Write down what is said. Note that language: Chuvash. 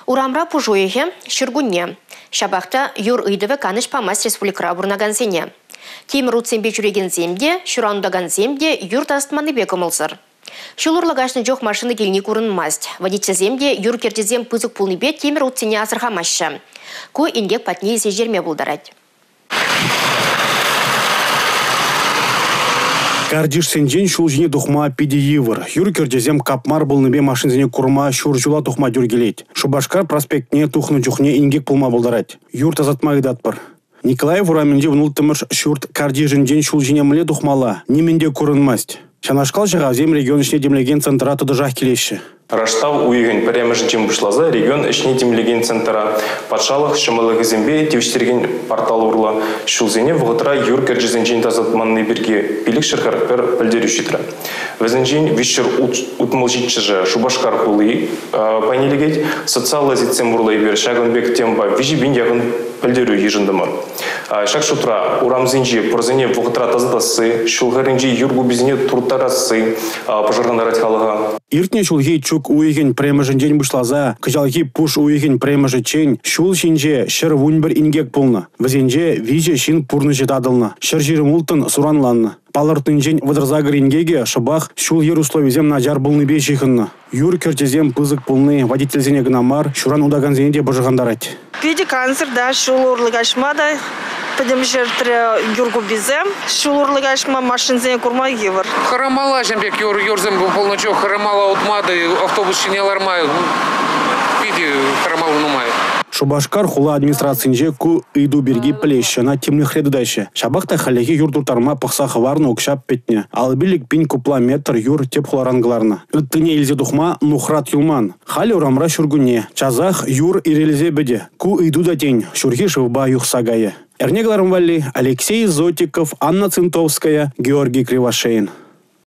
Урамра пуш уйӑхӗ, ҫуркунне. Ҫапах та юр ыйтӑвӗ канӑҫ памасть республикӑра пурӑнакансене. Тимӗр утсемпе ҫӳрекенсем те, ҫуран утакансем те юр тасатманнипе кӑмӑлсӑр. Ҫул урлӑ каҫнӑ чух машина килни курӑнмасть. Водительсем те юр кӗртисем пысӑк пулнипе тимӗр утсене асӑрхамаҫҫӗ. Ку инкек патне илсе ҫитерме пултарать. Картишсенчен ҫул ҫине тухма питӗ йывӑр. Юр кӗрчӗсем капмар пулнипе машинсене курма ҫур ҫула тухма тӳр килет. Шупашкар проспектне тухнӑ чухне инкек пулма пултарать. Юр тасатма ыйтатпӑр. Николаев урамӗнчи 16-мӗш ҫурт картишӗнчен ҫул ҫине мӗнле тухмалла? Нимӗн те курӑнмасть. Ҫавнашкал ҫӑхавсем регион ӗҫне тимлекен центра тӑтӑшах килеҫҫӗ. Раштав уйӑхӗн пӗрремӗшӗнчен пуҫласа регион ӗҫне тимлекен центра патшалӑх ҫӑмӑллӑхӗсемпе тивӗҫтерекен портал урлӑ ҫулсене вӑхӑтра юр кӗрчӗсенчен тасатманни пирки 541 пӗлтерӳ ҫитрӗ. Вӗсенчен 367-шӗ Шупашкар хули пайне лекет. Социаллӑ сетьсем урлӑ эпир ҫакӑн пек темпа 3 000 яхӑн пӗлтерӳ йышӑнтӑмӑр. Ҫак шутра урамсенчи пӑрсене вӑхӑтра тасатасси, ҫул хӗрринчи юр куписене турттарасси пӑшӑрхантарать халӑха. Иртнӗ ҫулхи чӳк уйӑхӗн 1-мӗшӗнчен пуҫласа кӑҫалхи пуш уйӑхӗн 1-мӗшӗччен ҫул ҫинче 111 инкек пулнӑ. Вӗсенче 3 ҫын пурнӑҫӗ татӑлнӑ, 126-ӑн суранланнӑ. Палӑртнинчен 38 инкекӗ шӑпах ҫул-йӗр условийӗсем начар пулнипе ҫыхӑннӑ. Юр кӗрчӗсем пысӑк пулни водительсене кӑна мар, ҫуран утакансене те пӑшӑрхантарать. Питӗ кансӗр та, ҫул урлӑ каҫма та пӗтӗм ҫӗртре юр куписем. Ҫул урлӑ каҫма машинсене курма йывӑр. Хӑрамалла ҫын пек юрсем пулнӑ чух хӑрамалла утма та, автобус ҫине ларма питӗ хӑрамалла нумай. Шупашкар хула администрацинче ку ыйту пирки пӗлеҫҫӗ, ӑна тимлӗхре тытаҫҫӗ. Ҫапах та хальлӗхе юр турттарма пӑхса хӑварнӑ укҫа пӗтнӗ. 55 пин кубла метр юр тӗп хуларан кӑларнӑ. Ыттине илсе тухма нухрат юлман. Халӗ урамра ҫуркунне, часах юр ирӗлсе пӗтӗ. Ку ыйту та, тен, ҫурхи шывпа юхса кайӗ. «Эрне» кӑларӑм валли Алексей Зотиков, Анна Цинтовская, Георгий Кривошеин.